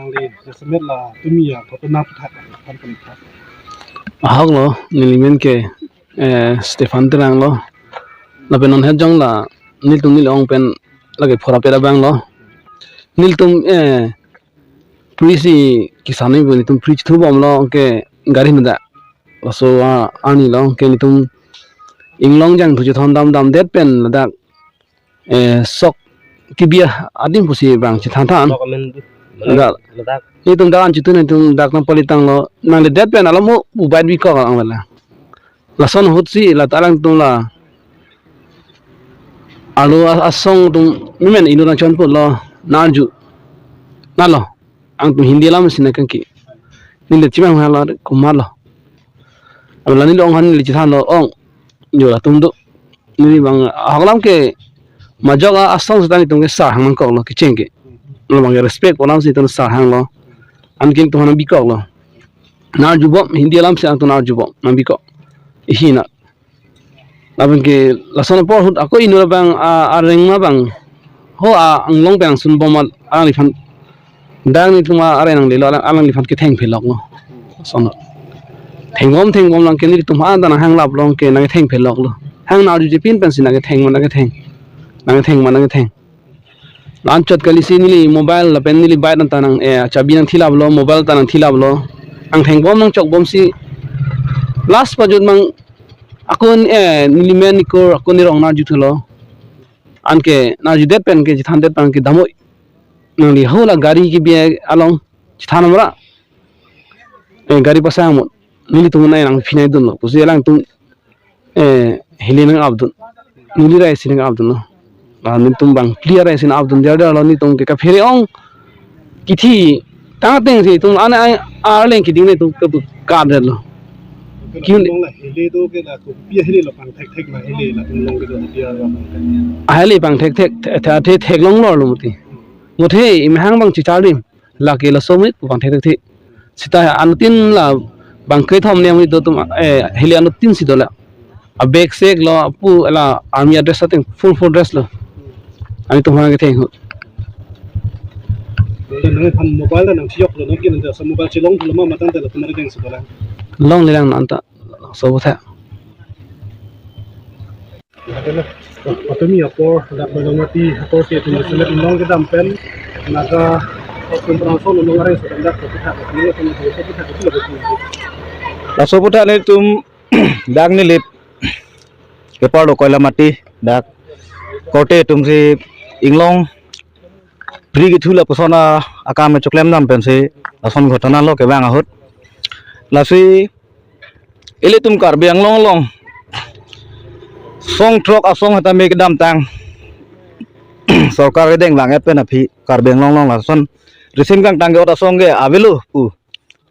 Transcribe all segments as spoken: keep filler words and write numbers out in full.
Nangli jasemet la tumi ya, kopi na puthak kan kan puthak. Ahok lo, neli men ke, eh, Stephen Terang lo. Lapen non het jong la nelitum neli ong pen lake phora pera bang lo. Nelitum, eh, pri si kisane bo nelitum pri thu bom lo ke gari meda. Laso, ah, ani lo ke nelitum inglong jangthu chethon dam dam det pen ladak, eh, sok kibia adim pusi bang chethan than. Sok amen du. Dak. Ladak. Nelitum dak an chitun nelitum dak nang palitang lo. Nangledet pen alam mo ubai bikok ang bela. Lason ahut si la ta alangtum la arlo a-, asong atum memen inut nangchon pon lo, nang arju. Nalo, angtum Hindi alam si nangkangki. Neli chimang halo kumar lo. Abla neli ong han neli chethan lo, ong. Jo latum do. Neli bang ahok alam ke majok a-, asong seta nelitum ke sar hang nangkok lo kecheng ke. Lo bang respect alam si nelitum sar hang lo. Anke nelitum han bikok lo. Nang arju bom, Hindi alam si angtum nang arju bom, nang bikok. Ihi na. Lapen ke lason apor ahut ako inut abang, a, areng ma bang. Ho a-, anglong pen angsun bom al-, alangliphan. Dak nelitum a-, areng nanglelo alang, alangliphan ke theng phelok lo. Son. Theng bom, theng bom lang ke nelitum ha anta nang hang lap lo ke nang theng phelok lo. Hang nang arjuje pin pensi nang theng ma nang theng. Nang theng ma nang theng. Anchot kali si neli mobile lapen neli bike anta nang, eh, chabi nang thilap lo, mobile ta nang thilap lo. Ang theng bom nang chok bom si last pajut mang akun, eh, neli men nikur akun nirong nang arju thulo. Anke nang arju det pen ke chethan det pen ke damoi. Nangli ho la gari kibia along chethan amra. Eh, gari pasang mo. Nelitum nai nang phinai dun lo. Pusi alangtum, eh, hili nang apdun. Neli rai si nang apdun lo. Ah, nelitum bang clear rai si nang apdun dia dia lo nelitum ke kaphere ong. Kithi tang teng si tum ana ai arleng kiding nelitum ke bu ka det lo. Kiun. Nong la hili do ke la ko pia hili lo pang thek thek ma hili latum long ke do pia lo. Ah, hili pang thek thek the, the, the, thek long lo lo muti. Muthe imhang bang chichar dim. Lake laso mit pu pang thek thek the. Seta anuttin la bang kethom ne mit do tum, eh, hili anuttin si do la. A bag sek lo pu la army dress ating full full dress lo. Ani tum hang ketheng ho. Nangphan mobile ta nang siyok lo nangkin anta sa mobile chelong lo ma matan ta lo tumar deng si do la. Longle lang anta. So bo tha. Atumi apor dak Koilamati apor ke tum selet long kedam pen Naga Operation Pranson long areng sedang dak kita kita kita kita kita. Laso puthak nelitum dak neli kepar do Koilamati dak korte atum si inglong pri kethu lapuson akam choklem dam pensi lason ghotona lo kevang ahut. Lasi ilitum Karbi Anglong along song throk asong sitame kedamtang sorkar kedeng vang-et pen aphi Karbi Anglong along lason risim kangtang ke-ot asong ke avelo pu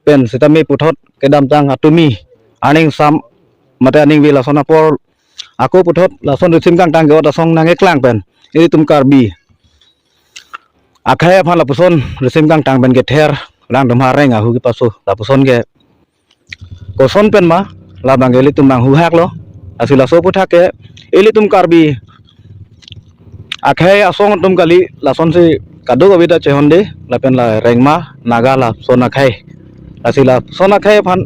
pen sitame puthot kedamtang atumi aning sam mate aning vi lason apor ako puthot lason risim kangtang ke-ot asong nangkeklang pen ilitum Karbi akhei aphan lapuson risim kangtang pen kether alangtum areng ahu kepaso lapuson ke koson pen ma labang ke ilitum nanghuhak lo. Lasi laso puthak ke ilitum Karbi akhei asong atum kali lasonsi kadokave ta chehonde lapen la rengma Naga lason akhei. Lasi lason akhei aphan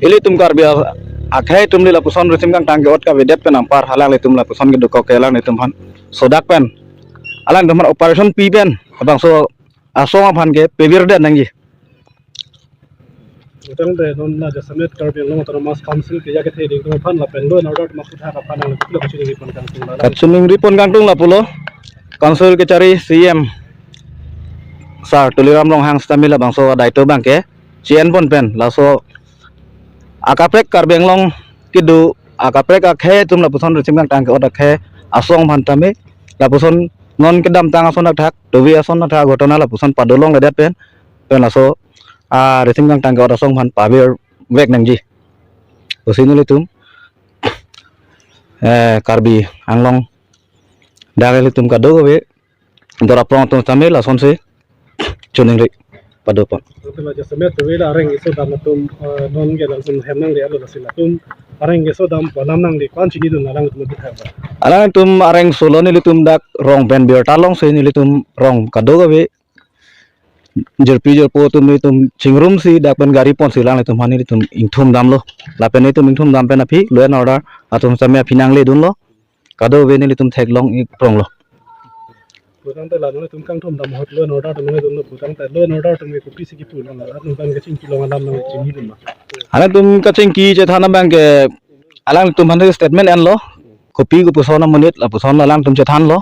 ilitum Karbi a-, akhei atum le lapuson risim kangtang ke-ot kavedet pen anpar alanglitum lapuson kedokok ke alanglitum aphan sodak pen alangtum aphan operation pi pen labangso asong aphan ke pevir det nangji. Utang de non na jasemet Karbi Anglong Autonomous Council ke ya kethe ding aphan lapen law and order ma kutha aphan nang kutlo kachini pon kangtung la. Kachini pon kangtung lapulo. Council kechari C M Sir Tuliram Ronghang sitame labangso adai to bangke C N pon pen laso akaprek Karbi Anglong kedo akaprek akhei atum lapuson risim kangtang ke-ot akhei asong aphan tame lapuson non kedamtang ason athak tovi ason athak ghotona lapuson padolongledet pen pen laso a risim kangtang ke-ot asong aphan pavir vek nangji. Pusi nelitum eh Karbi Anglong dak ilitum kadokave dor aprong atum tame lasonsi choningri padopon. Ante la jasemet tovi la areng keso dam atum, eh, non ke langsung hem nangli alo lasi latum areng keso dam palam nangli ko-an chinidun alangtum kutha. Alangtum areng solo nelitum dak rong pen birta longsi nelitum rong kadokave jirpi jirpo atum nelitum chingrumsi dak pen gari ponsi alanglitum aphan nelitum ingthum damlo. Lapen nelitum ingthum dam pen aphi law and order atum sitame aphi nangledunlo. Kadokave nelitum theklong-ik pronglo. Putangte la nelitum kangthum dam ahut law and order atum nangledunlo, putangte law and order atum ke kopisi kipu lo, atum kan kachingki long alam nangchinghidun ma? Alangtum kachingki chethan abang ke alangtum aphan statement enlo. Kopi kopuson amonit lapuson alangtum chethanlo.